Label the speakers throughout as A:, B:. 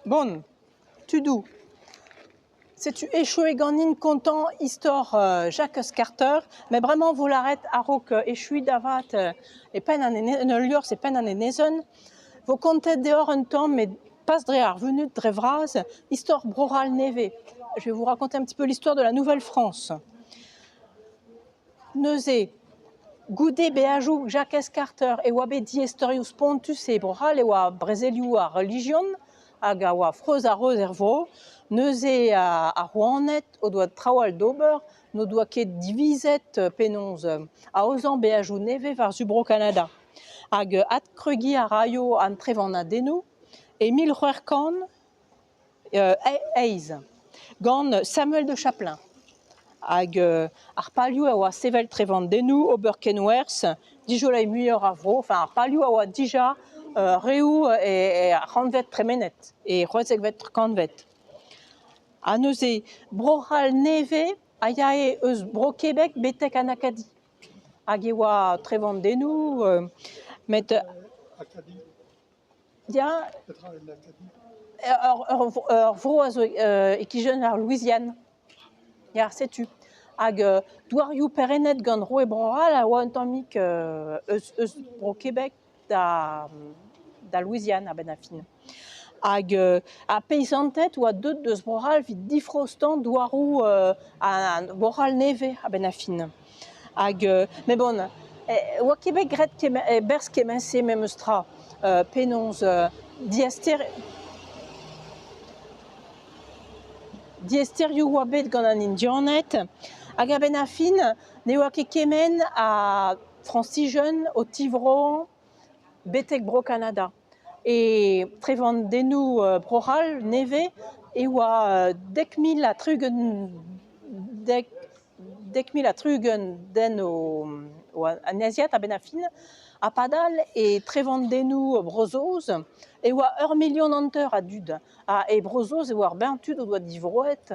A: Bon, tudoù, setu echu ganin kontañ istor Jacques Carter, met bremañ 'vo lâret a-raok echuiñ da vat e penn an en ul liorzh e penn an enezenn, 'vo kontet deoc'h un tamm met pas dre ar vunut dre vras, istor Bro-C'hall nevez. Je vais vous raconter un petit peu l'histoire de la Nouvelle-France. Neuze, goude beajoù Jakez Carter e oa bet diaesterioù spontus e Bro-C'hall e oa brezelioù ar relijion hag a oa freuz ha reuz er vro. Neuze ar rouaned o doa traoù all d'ober, n'o doa ket divizet penaos aozañ beajoù nevez war-zu Bro-Kanada. Hag adkregiñ a raio an trevanadennoù e 1608 gant Samuel de Champlain. Hag ar palioù a oa sevel trevandennoù, ober kenwerzh, dijoleiñ muioc'h ar vro. Enfin, ar palioù a oa dija reoù er c'hantved tremenet, e c'hwezekvet kantved. Ha neuze, Bro-C'hall nevez a yae eus Bro-Kebek betek an Akadi. Hag e oa trevandennoù, met...
B: Akadi
A: Ya.
B: Petra eo l'Acadie?
A: Ur vro a zo e-kichen ar Louisiane. Ya, setu. Hag douarioù perennet gant roue Bro-C'hall a oa un tammig eus, eus Bro-Kebek da, da Louisiane a-benn ar fin. Hag ar peizanted oa deuet deus Bro-C'hall evit difraostañ douaroù an Bro-C'hall nevez a-benn ar fin. Hag met bon, oa ket bet graet berzh kement-se memes tra. Penaos diaester diaesterioù oa bet gant an Indianed hag a-benn ar fin ne oa ket kement a Frañsijen o tivroañ betek Bro-Kanada. E trevandennoù Bro-C'hall nevez e oa 10 60 10 60 den o anneziad a-benn ar fin ha padal e trevandennoù Bro-Saoz e oa 1,5 milion a dud ha e Bro-Saoz e oa ur bern tud o doa divroet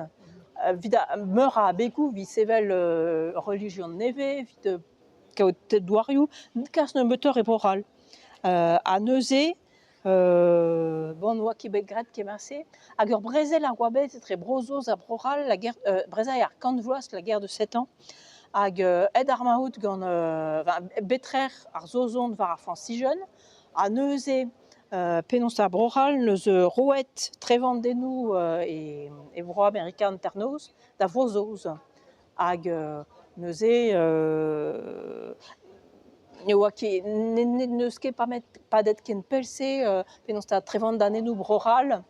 A: evit meur a abegoù evit sevel ur relijion nevez, evit kaout douarioù, kalz nebeutoc'h e Bro-C'hall. Ha neuze bon, n'oa ket bet graet kement-se. Hag ur brezel a oa bet etre Bro-Saoz ha Bro-C'hall, la guerre, brezel ar Kant Vloaz, la guerre de Sept Ans. Hag aet ar maout gant bet-trec'h ar Saozon war ar Frañsijen. Ha neuze, penaos ar Bro-C'hall 'neus roet trevandennoù e Bro-Amerika hanternoz da Vro-Saoz. Hag neuze ne oa ket n'eus ket padet ken pell-se penaos 'ta trevandennoù Bro-C'hall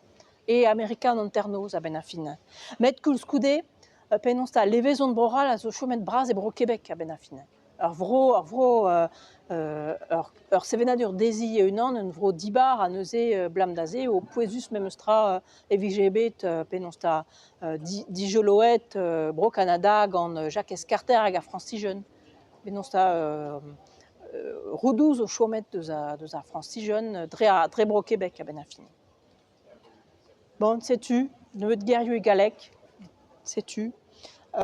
A: e Amerika an hanternoz a-benn ar fin. Met koulskoude penaos 'ta levezon Bro-C'hall a zo chomet bras e Bro-Kebek a-benn ar fin. Ur vro, ur vro, ur sevenadur dezhi e-unan, un vro dibar ha neuze 'blam da se eo pouezus memes tra e vije bet penaos 'ta dijoloet Bro-Kanada gant Jakez Karter hag ar Frañsijen. Penaos 'ta roudoù zo chomet deus ar Frañsijen dre, dre Bro-Kebek a-benn ar fin. Bon, setu, nebeut gerioù e galleg, setu.